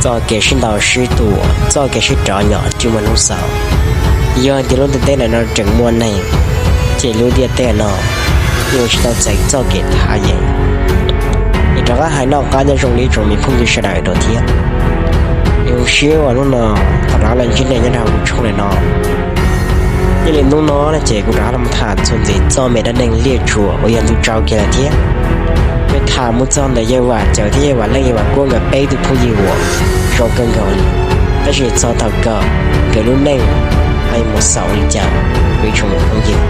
txoj kev sib ntaus sib tua, txoj kev sib rov nyom cuag mus hnub xaus. Yog tias lub ntiaj teb ntawm no tseem muaj neeg, ces lub ntiaj teb no yuav tsis tau txais txoj kev thaj yeeb. Es rov qab hais noj qab nyob zoo li tsoom me phooj ywg sawv daws dua thiab. Zoo siab uas hnub no tau rov los ntsib nej nyob rau hauv kuv tshooj li no. Yog li hnub no ces kuv rov qab los tham txuas ntxiv txoj me dab neeg liaj tsuas uas yog ntu tsau kiag lawm thiab. Kuv tham mus txog ntawm yawg Vam Cawv thiab yawg Vam Leej yawg Vam Kuab nkawd peb tug phooj ywg uas zoo kawg nkaus li, tab sis txog thaum kawg nkawd lub neej ho mus xaus li cas, kuv ib tsoom phooj ywg.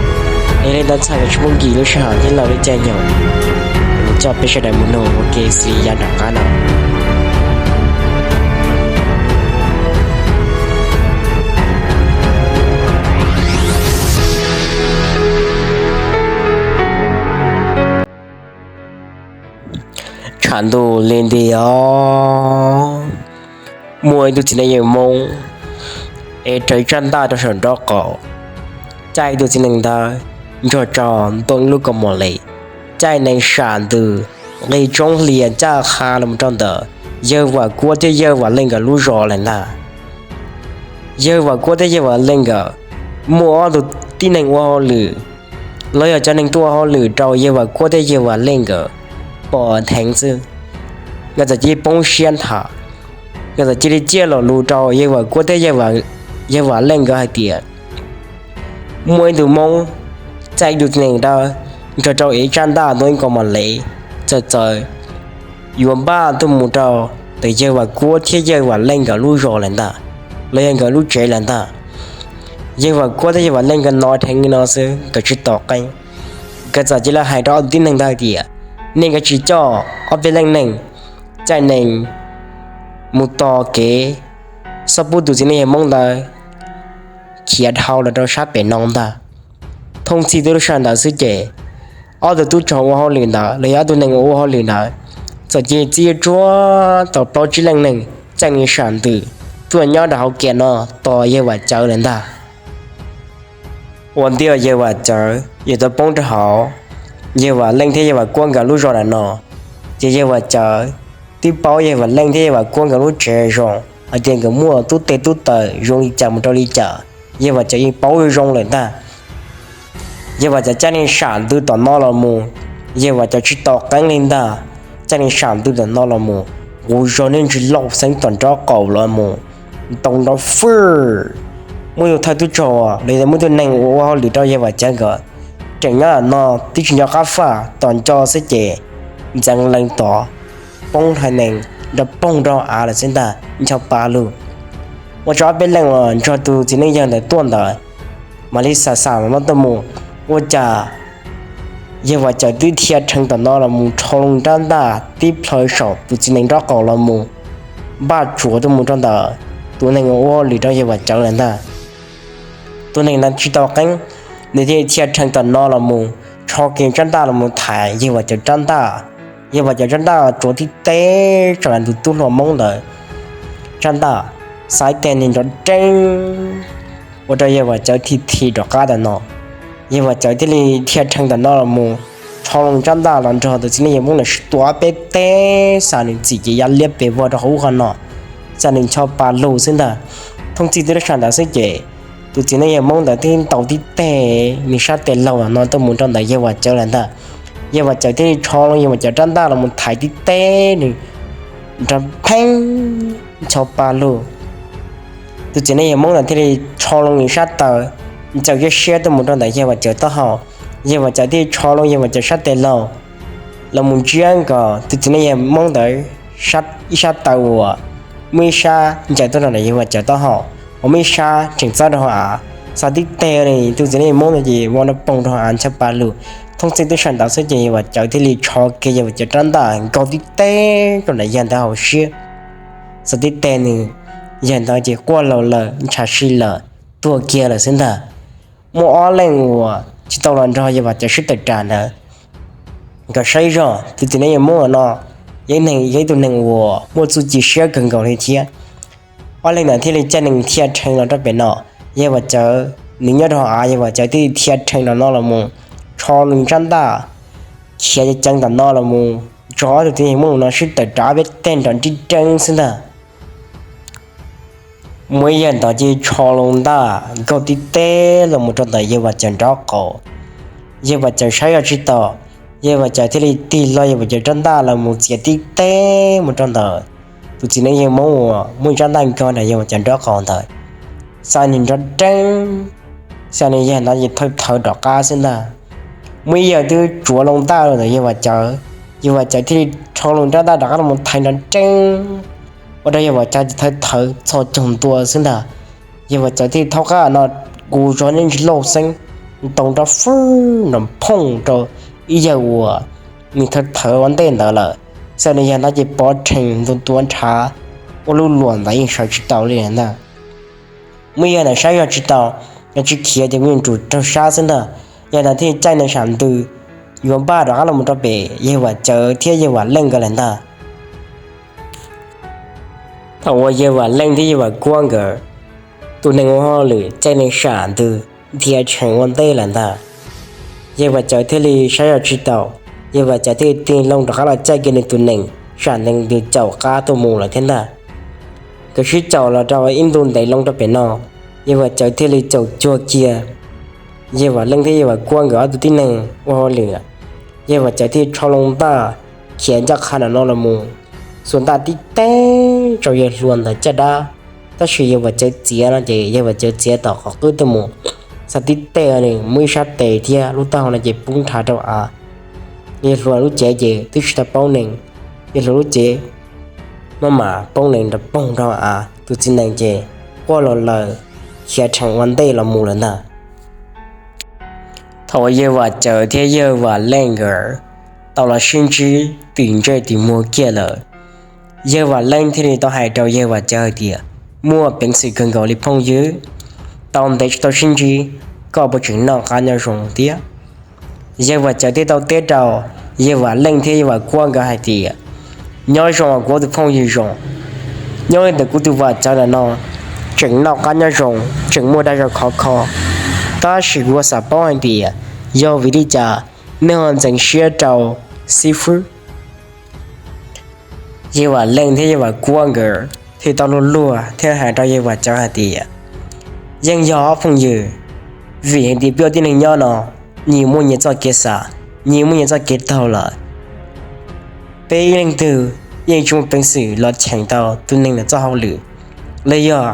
Yog li ntawd txhawm kom tsis pub nkim lub sij hawm thiab laus li caij nyoog, kuv coj peb sawv daws mus mloog ua ke xws li yav nram qab no. Tshav ntuj li nti os, muaj ib tug txiv neej yawg Hmoob es raws tsab ntaj rau saum nraub qaum, caij tus txiv neej ntawd nrog rau npoo lub kaus mom li, caij nees sam ntws nqis roob hlias ncaj qha los rau ntawm yawg Vam Kuab thiab yawg Vam Leej nkawd lub zos lawm ntag. Yawg Vam Kuab thiab yawg Vam Leej nkawd muaj ob tug tib neeg ua hauj lwm, los yog cov neeg tuaj ua hauj lwm rau yawg Vam Kuab thiab yawg Vam Leej nkawd pom dheev xwb, nkawd txawm cia li poob siab nthav. Nkawd txawm cia li ciaj los lus rau yawg Vam Kuab thiab yawg Vam Leej nkawd hais tias, muaj ib tug Hmoob caij ib tug txiv neej dawb nrog rau ib tsab ntaj ntawm ib kaus mom li, txawm txawm yuav npaj tuaj mus rau ntawm yawg Vam Kuab thiab yawg Vam Leej nkawd lub zos lawm ntag, los yog nkawd lub tsev lawm ntag. Yawg Vam Kuab thiab yawg Vam Leej nkawd hnov dheev li no xwb nkawd tsis tos qeeb. Nkawd txawm cia li hais rau ob tug tib neeg ntawd hais tias, nej kav tsij coj ob peb leej neeg caij nees mus tos kev, xob pub tus txiv neej yawg Hmoob ntawd khiav dhau los rau sab pem no ntag. Thooj txhij tib lub sij hawm ntawd xwb ces ob tug tub rog ua hauj lwm ntawd los yog ob tug neeg uas ua hauj lwm ntawd txawm cia li txib tsuag tau plaub tsib leej neeg caij nees sam ntws tuaj nyob rau hauv kiag no tos yawg Vam Cawv lawm ntag. Ua ntej uas yawg Vam Cawv yuav tau poob rau hauv yawg Vam Leej thiab yawg Vam Kuab nkawd lub zos ntawm no, ces yawg Vam Cawv twb paub yawg Vam Leej thiab yawg Vam Kuab nkawd lub tsev zoo, hais tias nkawd muaj tub teg tub taws zoo li cas mus rau li cas, yawg Vam Cawv yeej paub zoo lawm ntag. Yawg Vam Cawv caij nees sam ntws tom no los mus, yawg Vam Cawv tsis tos qeeb li ntag, caij nees sam ntws tom no los mus, nqus zog niag ntsis lauj xeeb tom nraub qaum los mus, ntoo nrov fwj. Muaj ib tug thawj tub rog los yog muaj ib tug neeg uas ua hauj lwm rau yawg Vam Cawv nkawd tseem nyob tom no twb tsis nco qab faj, tos nco xwb ces ntxeev lees tod, poob haiv nees nrov poog rau av lawm xwb ntag ncho pa lug. Ua rau ob peb leeg uas nrog tus txiv neej yawg ntawd tuaj ntawd mam li xam xam los no tuaj mus, ua cas yawg Vam Cawv twb dhia rhees tom no los mus rho loo rab ntaj tib plhaw saum tus txiv neej nraub qaum los mus npaj tsuav tuaj mus rau ntawm tus neeg uas ua hauj lwm rau yawg Vam Cawv lawm ntag. Tus neeg ntawd tsis tau qeeb, nws thiaj dhia rhees tom no los mus rho kiag tsab ntaj los mus thaiv yawg Vam Cawv tsab ntaj. Yawg Vam Cawv tsab ntaj tsuav tib teg tso ntawm tus tub hluas Hmoob ntawd tsab ntaj, xav teg nws nrov reeb, ua rau yawg Vam Cawv thim thim rov qab tom no. Yawg Vam Cawv thiaj li dhia rhees tom no los mus rho loo tsab ntaj los nrog tus txiv neej yawg Hmoob ntawd sib tua peb teg, xa nws txim ces ya liab pes vog rau hauv ub qhov no, xa nws ncho pa lug xwb ntag. Thooj txhij tib lub sij hawm ntawd xwb ces tus txiv neej yawg Hmoob ntawd thiaj ntaus tib teg nws sab tes laug no tuaj mus rau ntawm yawg Vam Cawv lawm ntag. Yawg Vam Cawv thiaj li rho loo yawg Vam Cawv tsab ntaj los mus thaiv tib teg nws nrov pheeb ncho pa lug. Tus txiv neej yawg Hmoob ntawd thiaj li rho loo nws sab taw ncaws siab siab tuaj mus rau ntawm yawg Vam Cawv taub hau. Yawg Vam Cawv thiaj li rho loo yawg Vam Cawv sab tes laug los mus ntsiab nkaus tus txiv neej yawg Hmoob ntawd ib sab taw uas muaj ib sab ncaws tuaj rau ntawm yawg Vam Cawv taub hau, uas muaj ib sab tseem txawb rau hauv av. Xa tib teg li tus txiv neej yawg Hmoob ntawd ces vau nrov poog rau hauv av ncho pa lug. Thooj txhij tib sij hawm ntawd xwb ces yawg Vam Cawv thiaj li rho kiag yawg Vam Cawv rab ntaj nkaug tib teg rau ntawm yawg ntawd hauv siab. Xa tib teg nws, yawg ntawd ces quaj laus lawm ntshav si lawm, tuag kiag lawm xwb ntag. Muaj ob leej uas tsis tau los nrog yawg Vam Cawv sib tawm tsam ntawd, nkawd saib zog tus txiv neej yawg Hmoob no yog ib tug neeg uas muaj txuj ci siab kawg nkaus li thiab. Ob leeg ntawd thiaj li caij nees dhia rhees los rau pem no. Yawg Vam Cawv nws nyob rau hauv av, yawg Vam Cawv thiaj li dhia rhees los no los mus rho nws tsab ntaj khiav ceev tom no los mus nrog ob tug txiv neej yawg Hmoob no sib tawm tsam peb teg nrov nrib reeb xwb ntag. Muaj ib yawg ntawd ces tsho loo ntaj nkaug tib teg los mus rau ntawm yawg Vam Cawv nraub qaum. Yawg Vam Cawv saib yog tsis tau, yawg Vam Cawv thiaj li tig hlo yawg Vam Cawv rab ntaj los mus txiav tib teg mus rau ntawm tus txiv neej yawg Hmoob uas muaj rab ntaj nkaug ntawm yawg Vam Cawv nraub qaum ntawd. Xav nws nrov nreeb, xav nws yawg ntawd ces thawj thawv rov qab xwb ntag. Muaj ib yawg twb tsuav loo ntaj los ntawm yawg Vam Cawv, yawg Vam Cawv thiaj li rho loo rab ntaj rov qab los thaiv nrov nreeb, ua rau yawg Vam Cawv ces thawj thawv txhos caug ntua xwb ntag. Yawg Vam Cawv thiaj li thaub qab no, kuv zov nej ntsis lauj xeeb, ntoo rov fwj nrov phooj rau ib yawg uas nws thawj thawv ua ntej ntawd lawm. Xav nws yawg ntawd ces pov rhees ntua nrhav, ua lub luam ntawd yeej sawv tsis tau li ntag. Muaj ib yawg ntawd saib yog tsis tau, yog tsis khiav ces kuv yuav tsum raug sab xwb ntag. Yawg ntawd thiaj caij nees sam ntws yuav npaj rov qab los mus rau pem yawg Vam Cawv thiab yawg Vam Leej nkawd lawm ntag. Thaum uas yawg Vam Leej thiab yawg Vam Kuab nkawd tus nees ua hauj lwm caij nees sam ntws dhia tshee ua ntej lawm ntag, yawg Vam Cawv thiaj li saib yog tsis tau, yawg Vam Cawv thiaj li tig loo rov qab los caij kiag nws tus nees sam ntws caum qab tuaj mus lawm thiab ntag. Nkawd sib caum los rau ib ntu ntev loo rau pem no, yawg Vam Cawv thiaj li caum cuag kiag yawg Vam Leej thiab yawg Vam Kuab nkawd ob tug tib neeg ua hauj lwm. Yawg Vam Cawv thiaj tsho loo ntaj khiav ncaj qha ntawm no los mus xuas ntaj tib teg rau yawg hluas ntawd caj dab, tab sis yawg Vam Cawv txiav no ces yawg Vam Cawv txiav tom qhov qwb tuaj mus, xuas tib teg nws muab ib sab tes thiab lub taub hau no ces poob nrhav rau av. Yawg hluas lub cev ces twb tsis tau paub nees, yawg hluas lub cev maj mam poob nees nrov poog rau av, tus txiv nees ces quaj los lawm, khiav rhees ua ntej los mus lawm ntag. Thaum uas yawg Vam Cawv thiab yawg Vam Leej nkawd tau los sib ntsib tim ntsej tim muag kiag lawm, yawg Vam Leej thiaj li tau hais rau yawg Vam Cawv hais tias, muaj peev xwm kawg nkaus li phooj ywg, tau ntev tsis tau sib ntsib, koj puas tseem noj qab nyob zoo thiab? Yawg Vam Cawv thiaj tau teb rau yawg Vam Leej thiab yawg Vam Kuab nkawd hais tias, nyob zoo os kuv ob tug phooj ywg zoo, nyob li ntawm kuv tus Vam Cawv ntawm no tseem noj qab nyob zoo, tseem muaj dag zog khov kho, tab sis kuv xav paub hais tias yog vim li cas nej ho ntxeev siab rau xib fwb? Yawg Vam Leej thiab yawg Vam Kuab nkawd thiaj tau luag luag thiab hais rau yawg Vam Cawv hais tias, yeej yog ob phooj ywg, vim hais tias peb ua tib neeg nyob no, nyias muaj nyias txoj kev xav, nyias muaj nyias txoj kev taug lawm. Peb ib leeg twg yeej tsis muaj peev xwm los cheem tau tus neeg ntawd txoj hauj lwm, los yog,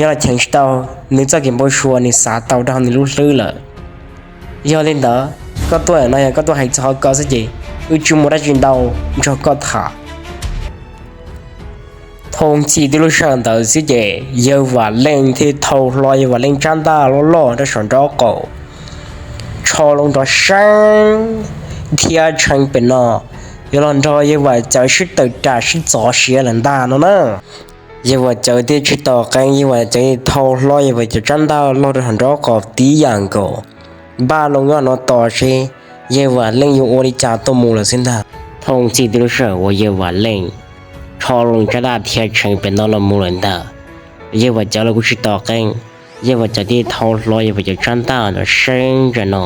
yog los cheem tsis tau nws txoj kev npau suav nws xav tau rau hauv nws lub hlwb lawm. Yog li ntawd, koj tuaj no yog koj tuaj hais txog qhov ko xwb ces wb tsis muaj dab tsi ntau nrog koj tham. Thooj txhij tib lub sij hawm ntawd xwb ces yawg Vam Leej thiaj thau hlo yawg Vam Leej tsab ntaj loj loj rau saum nraub qaum, tsho loo nrov seeb, dhia tshee pem no, yuav los nrog yawg Vam Cawv sib tawm ras sib txov siav lawm ntag no na. Yawg Vam Cawv thiaj tsis tos qeev, yawg Vam Cawv thau hlo yawg Vam Cawv tsab ntaj loj rau saum nraub qaum tib yam nkaus, npaj loo nyob no tos seb yawg Vam Leej yuav ua li cas tuaj mus lawm xwb ntag. Thooj txhij tib lub sij hawm uas yawg Vam Leej tsho loo tsab ntaj dhia tshee pem no los mus lawm ntag, yawg Vam Cawv los kuj tsis tos qeev, yawg Vam Cawv thiaj thau hlo yawg Vam Cawv tsab ntaj nrov seeb ntsa no,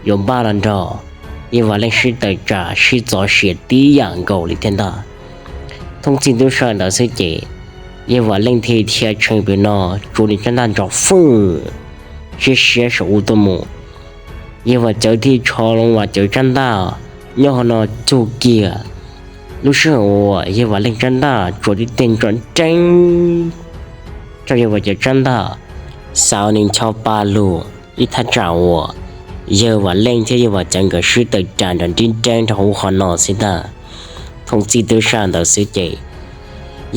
yuav npaj los nrog yawg Vam Leej sib tawm ras sib txov siav tib yam nkaus li thiab ntag. Thooj txhij tib lub sij hawm ntawd xwb ces yawg Vam Leej thiaj dhia tshee pem no, tsuav nws tsab ntaj nrov fwj siab siab saum ub tuaj mus. Yawg Vam Cawv thiaj tsho loo Vam Cawv tsab ntaj nyob hauv no cug kiag. Lub sij hawm uas yawg Vam Leej tsab ntaj tsuav tib teg nrov nreeb rau yawg Vam Cawv tsab ntaj, xav nws ncho pa lug ib thaj tsam uas yawg Vam Leej thiab yawg Vam Cawv nkawd sib tawm ras nrov nrib nreeb rau hauv qhov no xwb ntag. Thooj txhij tib lub sij hawm ntawd xwb ces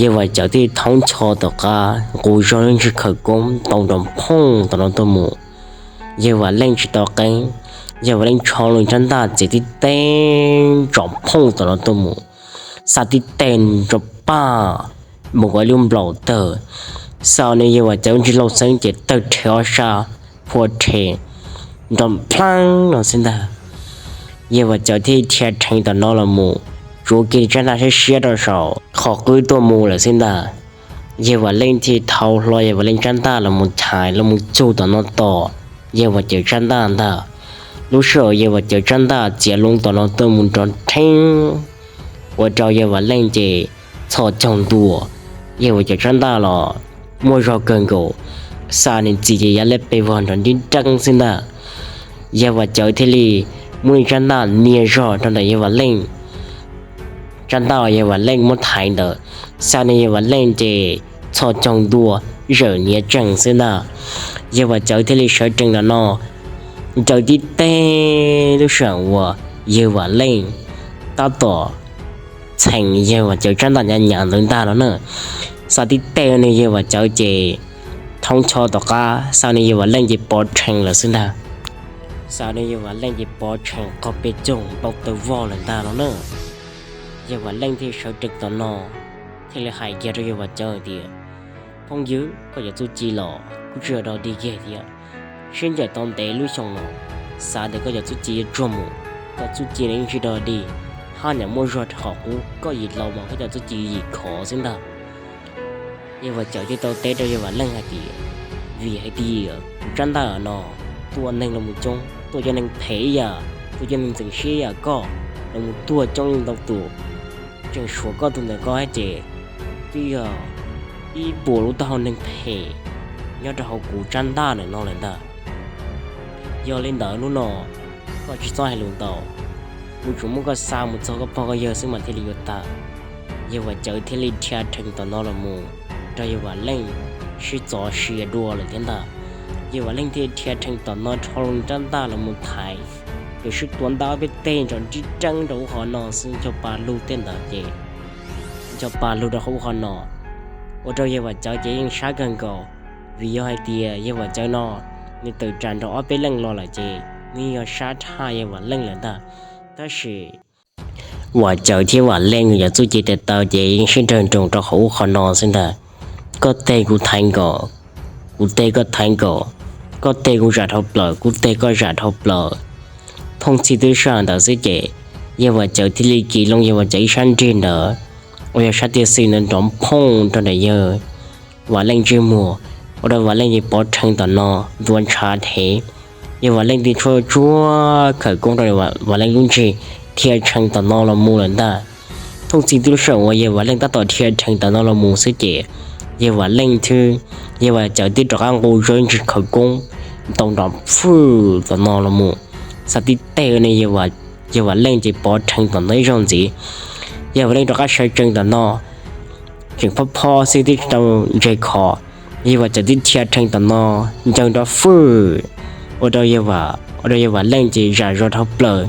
yawg Vam Cawv thiaj thoob ncho tom qab nqus zog lub ntsig khawv koob ntoo nrov phooj tom no tuaj mus. Yawg Vam Leej tsis tos qeev, yawg Vam Leej tsho loo tsab ntaj txiav tib teg nrov phooj tom no tuaj mus, xa tib teg nrov paj mus kom ib lub nplaum tawg. Xa nws yawg Vam Cawv ntsig lauj xeeb ces tawg rhe ob sab, phua rhe nrov npleeb no xwb ntag. Yawg Vam Cawv thiaj dhia rheev tom no los mus, tsuav kiag tsab ntaj siab siab rau saum qhov qwb tuaj mus lawm xwb ntag. Yawg Vam Leej thiaj thau hlo yawg Vam Leej tsab ntaj los mus thaiv los mus cug tom no tos yawg Vam Cawv tsab ntaj ntag. Lub sij hawm yawg Vam Cawv tsab ntaj txiav loo tom no tuaj mus nrov nrheeb, ua rau yawg Vam Leej ces txhos caug ntua, yawg Vam Cawv tsab ntaj los muaj zog kawg nkaus, xa nws txis ces yav liab pes vog nrov nrib reeb xwb ntag. Yawg Vam Cawv thiaj li muab nws tsab ntaj nias zog rau ntawm Yawg Vam Leej tsab ntaj uas Yawg Vam Leej muab thaiv ntawd, xa nws Yawg Vam Leej ces txhos caug ntua zawm niav tsees xwb ntag. Yawg Vam Cawv thiaj li sawv tsees ntawm no ncaws tib teg lub sij hawm uas Yawg Vam Leej tab tom txheem Yawg Vam Cawv tsab ntaj nyav nyav ntawd ntag no na. Xa tib teg nws Yawg Vam Cawv ces thoob cho tom qab xa nws Yawg Vam Leej ces pov rhees lawm xwb ntag. Xa nws Yawg Vam Leej ces pov rhees qog pes coog npau taws vog lawm ntag no na. Yawg Vam Leej thiaj sawv tsees tom no thiaj li hais kiag rau Yawg Vam Cawv hais tias, Phooj ywg, koj cov txuj ci los kuj tsis yog dog dig kiag thiab. Sib ncaws tau ntev lub xyoo los xav tias koj cov txuj ci yuav tsuag mus, koj txuj ci no yeej tsis dog dig, haj yam muaj zog rau qhov qub koj yim laus mas koj cov txuj ci yim khov xwb ntag. Yawg Vam Cawv thiaj tau teb rau Yawg Vam Leej hais tias, Vim hais tias kuv tsab ntaj no tua neeg los mus coob, tua cov neeg phem ib yam, tua cov neeg ntxeev siab ib yam koj los mus tuag coob leej ntau tus, tseem suav koj tus ntawm koj thiab ces twb yog ib puas lub taub hau neeg phem nyob rau hauv kuv tsab ntaj ntawm no lawm ntag. Yog li ntawd hnub no koj tsis txhob hais lus ntau, kuv tsuas muab koj xa mus txog koj pog koj yawg xwb mas thiaj li yuav tag. Yawg Vam Cawv thiaj li dhia rhees tom no los mus nrog Yawg Vam Leej sib txov sia dua lawm thiab ntag. Yawg Vam Leej thiaj dhia rhees tom no rho loo tsab ntaj los mus thaiv, ces sib tua ntaj ob peb teg nrov nrib reeb rau hauv qhov no xwb, ncho pa lug tej ntawd ces ncho pa lug rau hauv qhov no, ua rau Yawg Vam Cawv ces yeej sab kawg nkaus, vim yog hais tias Yawg Vam Cawv no nws tawm tsam nrog ob peb leej los lawm ces nws yog sab tshaj Yawg Vam Leej lawm ntag. Tab sis Vam Cawv thiab Vam Leej nkawd cov txuj ci tes taw ces yeej sib nrawg nroos rau hauv qhov no xwb ntag. Koj teg kuv thaiv nkaus, kuv teg koj thaiv nkaus, koj teg kuv zam dhau plaws, kuv teg koj zam dhau plaws. Thooj txhij twb sij hawm ntawd xwb ces Yawg Vam Cawv thiaj li kiv loo Yawg Vam Cawv ib sab nrig ntawd uas yog sab tiaj xwm ntawd nrov phooj rau ntawm Yawg Vam Leej ntsej muag, ua rau Vam Leej ces pov rhees tom no ntuav ntshav dhev. Yawg Vam Leej thiaj tsuag tsuag khawm koob rau Vam Leej lub ntsig, dhia rhees tom no los mus lawm ntag. Thooj txhij twb sij hawm uas Yawg Vam Leej tab tom dhia rhees tom no los mus xwb ces Yawg Vam Leej thiab Yawg Vam Cawv twb rov qab nqus zog ib ntsis khawv koob ntaus nrov fwj tom no los mus, xa tib teg ne Yawg Vam Leej ces pov rhees tom no ib zaug ntxiv. Yawg Vam Leej rov qab sawv tsees tom no, tseem phob phob xwb twb tsis tau ntseg kho, Yawg Vam Cawv twb dhia rhees tom no ncaws nrov fwj, ua rau Yawg, ua rau Yawg Vam Leej ces zam zog dhau plaws.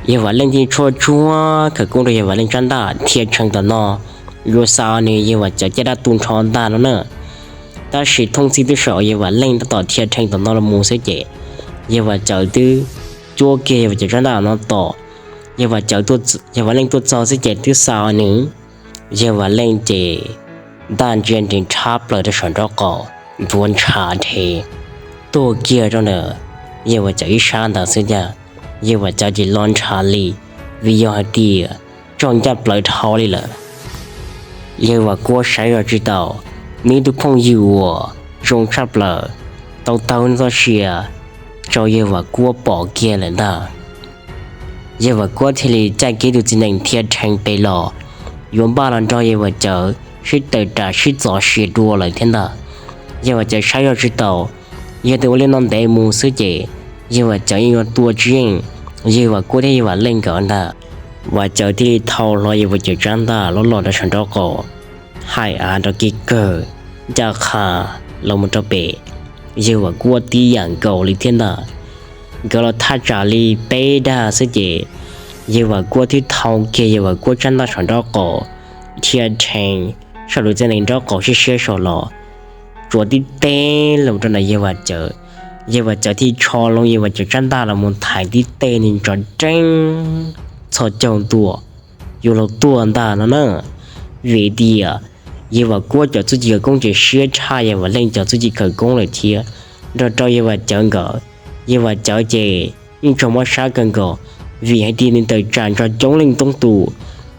Yawg Vam Leej thiaj tsuag tsuag khawm koob rau Yawg Vam Leej tsab ntaj dhia rhees tom no yuav xa nws Yawg Vam Cawv caj dab tu nrho ntag no na. Tab sis thooj txhij twb sij hawm Yawg Vam Leej tab tom dhia rhees tom no los mus xwb ces Yawg Vam Cawv twb cuab kiag Yawg Vam Cawv tsab ntaj no tom. Yawg Vam Cawv, Yawg Vam Leej tuaj txog xwb ces twb xa nws, Yawg Vam Leej ces ntaj ntsia nrees tshab plaws rau saum nraub qaum, ntuav ntshav dhev tuag kiag rau ntawm Yawg Vam Cawv ib sab ntawd xwb ntag. Yawg Vam Cawv ces lo ntshav li, vim yog hais tias tsoj ncaj plawv dhau li lawm. Yawg Vam Kuab saib zog tsis taus, nws ib tug phooj ywg uas zoo tshaj plaws tau taug txoj sia rau Yawg Vam Kuab pom kiag lawm ntag. Yawg Vam Kuab thiaj li caij kiag tus txiv nees dhia rhees pem los yuav npaj los nrog Yawg Vam Cawv sib tawm tsam sib txov sia dua lawm thiab ntag. Yawg Vam Cawv saib zog tsis taus, yog tias ua li no ntev mus xwb ces Yawg Vam Cawv yeej yuav tua tsis yeej Yawg Vam Kuab thiab Yawg Vam Leej nkawd ntag. Vam Cawv thiaj li thau hlo Yawg Vam Cawv tsab ntaj los los rau saum nraub qaum, hais av rau kiag kawg, ncaj qha los mus rau pem Yawg Vam Kuab tib yam nkaus li thiab ntag. Nkawd los thaj tsam li peb dag xwb ces Yawg Vam Kuab thiaj thau kiag Yawg Vam Kuab tsab ntaj saum nraub qaum, dhia rhees saum lub txiv nees nraub qaum siab siab saum los, tsuav tib teg los rau ntawm Yawg Vam Cawv. Yawg Vam Cawv thiaj tsho loo Yawg Vam Cawv tsab ntaj los mus thaiv tib teg nws nrov reeb txhos caug ntua, yuav luag tuag ntag no na. Vim tias Yawg Vam Kuab cov txuj ci khawv koob ces siab tshaj Yawg Vam Leej cov txuj ci khawv koob lawm thiab. Nrog rau Yawg Vam Cawv nkawd, Yawg Vam Cawv ces yeej tsaug mob sab kawg nkaus, vim hais tias nws tawm tsam nrog coob leej coob tus,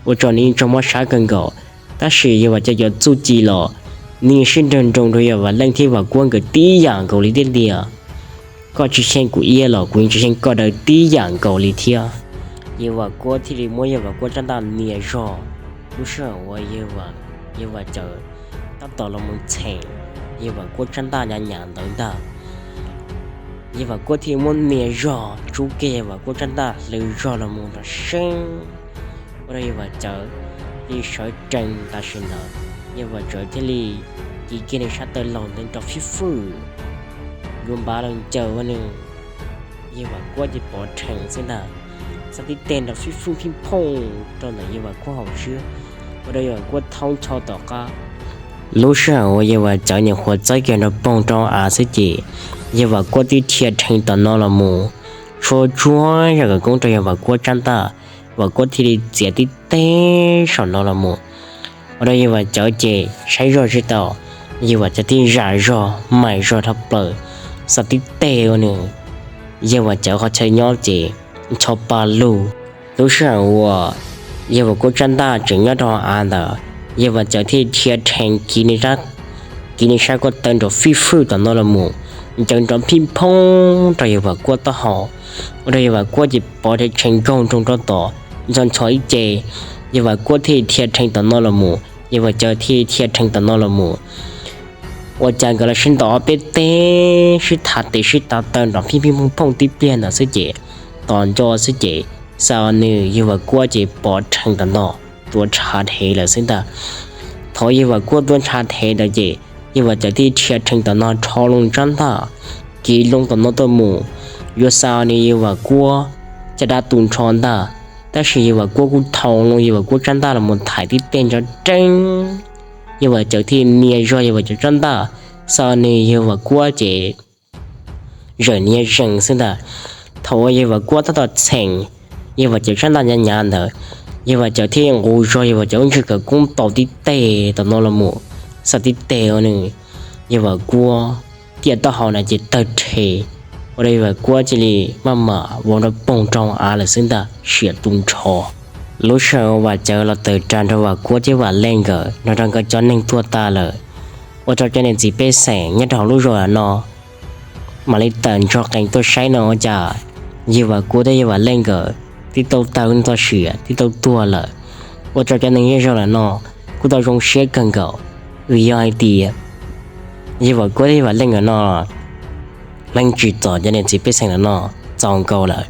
ua rau nws yeej tsaug mob sab kawg nkaus. Tab sis Yawg Vam Cawv cov txuj ci los nws yeej sib nrawg nroos rau Yawg Vam Leej thiab Vam Kuab nkawd tib yam nkaus li tiag tiag. Koj tsis xyeej kuv iab los kuv yeej tsis xyeej koj daw tib yam nkaus li thiab. Yawg Vam Kuab thiaj li muab Yawg Vam Kuab tsab ntaj nias zog. Lub sij hawm uas Yawg Vam Cawv tab tom los mus txheem Yawg Vam Kuab tsab ntaj nyav nyav ntawd ntag. Yawg Vam Kuab thiaj muab nias zog tsub kiag Yawg Vam Kuab tsab ntaj hlwv zog los mus nrov seeb, ua rau Yawg Vam Cawv thiaj li sawv tsees tam sim ntawd. Yawg Vam Cawv thiaj li kiv kiag nws sab taw laug ntawd nrov fij fwj, yuav npav los ncaws ua nws, Yawg Vam Kuab ces pov rhees xwb ntag. Xav tib teg nrov fij fwj phij phooj rau ntawm Yawg Vam Kuab hauv siab, ua rau Yawg Vam Kuab thaub ncho tom qab. Lub sij hawm uas Yawg Vam Cawv nyuam qhuav txawb kiag nrov poog rau av xwb ces Yawg Vam Kuab twb dhia rhees tom no los mus, tshua tsuag zam khawv koob rau Yawg Vam Kuab tsab ntaj, Vam Kuab thiaj li txiav tib teg saum no los mus. Ua rau Yawg Vam Cawv ces saib zog tsis tau, Yawg Vam Cawv thiaj zam zog mais zog dhau plaws, xav tib teg ua nws, Yawg Vam Cawv qhov chaw nyob ces ncho pa lug. Lub sij hawm uas Yawg Vam Kuab tsab ntaj tseem nyob rau av ntawd, Yawg Vam Cawv thiaj dhia rhees kiv nws sab, kiv nws sab ko taw nrov fij fwj tom no los mus, ncaws nrov phij phooj rau Yawg Vam Kuab taub hau, ua rau Yawg Vam Kuab ces pov rhees nkaug nroog rau tom, ncho ncho ib ce, Yawg Vam Kuab thiaj dhia rhees tom no los mus, Yawg Vam Cawv thiaj dhia rhees tom no los mus. Ua cas nkawd los sib ntaus ob peb teg, sib thav tes sib thav taw nrov phij phij phooj phooj tib pliag ntawd xwb ces, tos nco xwb ces, xav nws Yawg Vam Kuab ces pov rhees tom no, tuav ntshav dhev lawm xwb ntag. Thaum Yawg Vam Kuab tuav ntshav dhev ntawd ces, Yawg Vam Cawv thiaj dhia rhees tom no rho loo tsab ntaj, kiv loo tom no tuaj mus, yuav xa nws Yawg Vam Kuab caj dab tu nrho ntag. Tab sis Yawg Vam Kuab kuj thau loo Yawg Vam Kuab tsab ntaj los mus thaiv tib teg nrov reeb, Yawg Vam Cawv thiaj nias zog Yawg Vam Cawv tsab ntaj, xa nws Yawg Vam Kuab ces zawm nias zees xwb ntag. Thaum uas Yawg Vam Kuab tab tom txheem Yawg Vam Cawv tsab ntaj nyav nyav ntawd, Yawg Vam Cawv thiaj nqus zog Yawg Vam Cawv lub ntsej khawv koob tau tib teg tom no los mus, xa tib teg ua nws Yawg Vam Kuab tiaj taub hau na ces tawg rhe, ua rau Yawg Vam Kuab cia li maj mam vau nrov poog rau av lawm xwb ntag, siav tu nrho. Lub sij hawm Vam Cawv los tawm tsam nrog Vam Kuab thiab Vam Leej nkawd nrog rau nkawd cov neeg tuag tas lawm, ua rau cov niam txiv pej xeem nyob rau hauv lub zos no mam li tawm ntsoog qees tuaj saib no ua cas Yawg Vam Kuab thiab Yawg Vam Leej nkawd twb tau tawg neeg txoj sia twb tau tuag lawm. Ua rau cov neeg zej zog lawm no kuj tau zoo siab kawg nkaus, vim yog hais tias Yawg Vam Kuab thiab Yawg Vam Leej nkawd no leej tsim txom cov niam txiv pej xeem lawm no txaus nkaus lawm.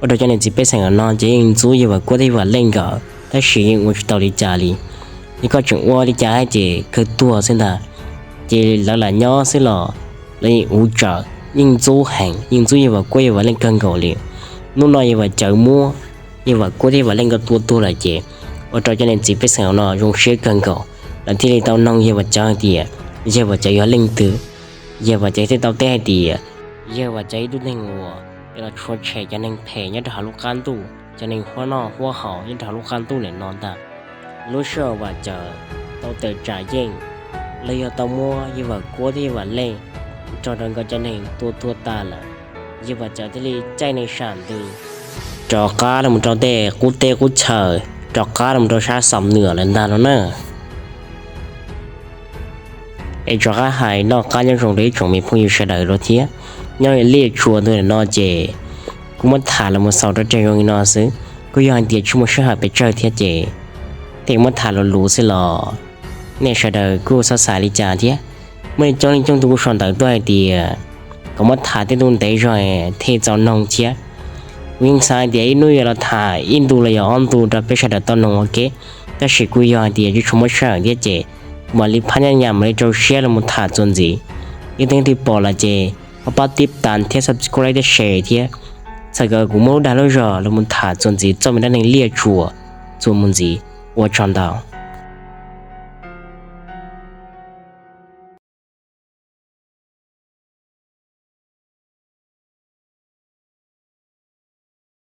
Ua rau cov niam txiv pej xeem lawm no ces yeej ntxub Yawg Vam Kuab thiab Yawg Vam Leej nkawd, tab sis yeej ua tsis tau li cas li. Yog koj tseem ua li cas hais ces kawg tuag xwb ntag. Ces lawv lam nyob xwb los lawv yeej uv tsawm, yeej ntxub heev, yeej ntxub Yawg Vam Kuab Yawg Vam Leej kawg nkaus li. Hnub no Yawg Vam Cawv muab Yawg Vam Kuab thiab Yawg Vam Leej nkawd tua tuag lawm ces ua rau cov niam txiv pej xeem no zoo siab kawg nkaus, lawv thiaj li tau noog Yawg Vam Cawv hais tias Yawg Vam Cawv yog leej twg. Yawg Vam Cawv thiaj tau teb hais tias Yawg Vam Cawv ib tug neeg uas los tshua tshem cov neeg phem nyob rau hauv lub qab ntuj, cov neeg huab noj huab haus nyob rau hauv lub qab ntuj ntawm no ntag. Lub sij hawm Vam Cawv tau tawm tsam yeej, los yog tau muab Yawg Vam Kuab thiab Yawg Vam Leej nrog rau nkawd cov neeg tua tuag tas lawm, Yawg Vam Cawv thiaj li caij neeg sam ntws rov qab los rau tej qub teb qub chaw, rov qab los rau sab Xam Nuam lawm ntag no na. Es rov qab hais noj qab nyob zoo rau ib tsoom me phooj ywg sawv daws dua thiab. Nyob li Liaj Tsua ntu no ces kuv muab tham los mus xaus rau tseg zoo li no xwb, kuj yog hais tias tsis muaj sij hawm pes tsawg thiab ces thiaj muab tham luv luv xwb los nej sawv daws kuj txhob xav li cas thiab. Muaj ib coob leej coob tug kuj sau ntawv tuaj hais tias kom muab tham tej ntu ntev zog thiaj txaus noog thiab. Kuv yeej xav hais tias ib hnub yuav los tham ib ntu los yog ob ntu rau peb sawv daws tau noog ua ke, tab sis kuj yog hais tias tsis tshua muaj sij hawm thiab ces kuv mam li phab nyab nyas mam li rau siab los mus tham txuas ntxiv. Yog leej twg pom lawm ces ho pab tib tas thiab subscribe thiab share thiab, txhawm kom kuv muaj lub dag lub zog los mus tham txuas ntxiv txoj me dab neeg Liaj Tsua txuas mus ntxiv. Ua tsaug ntau.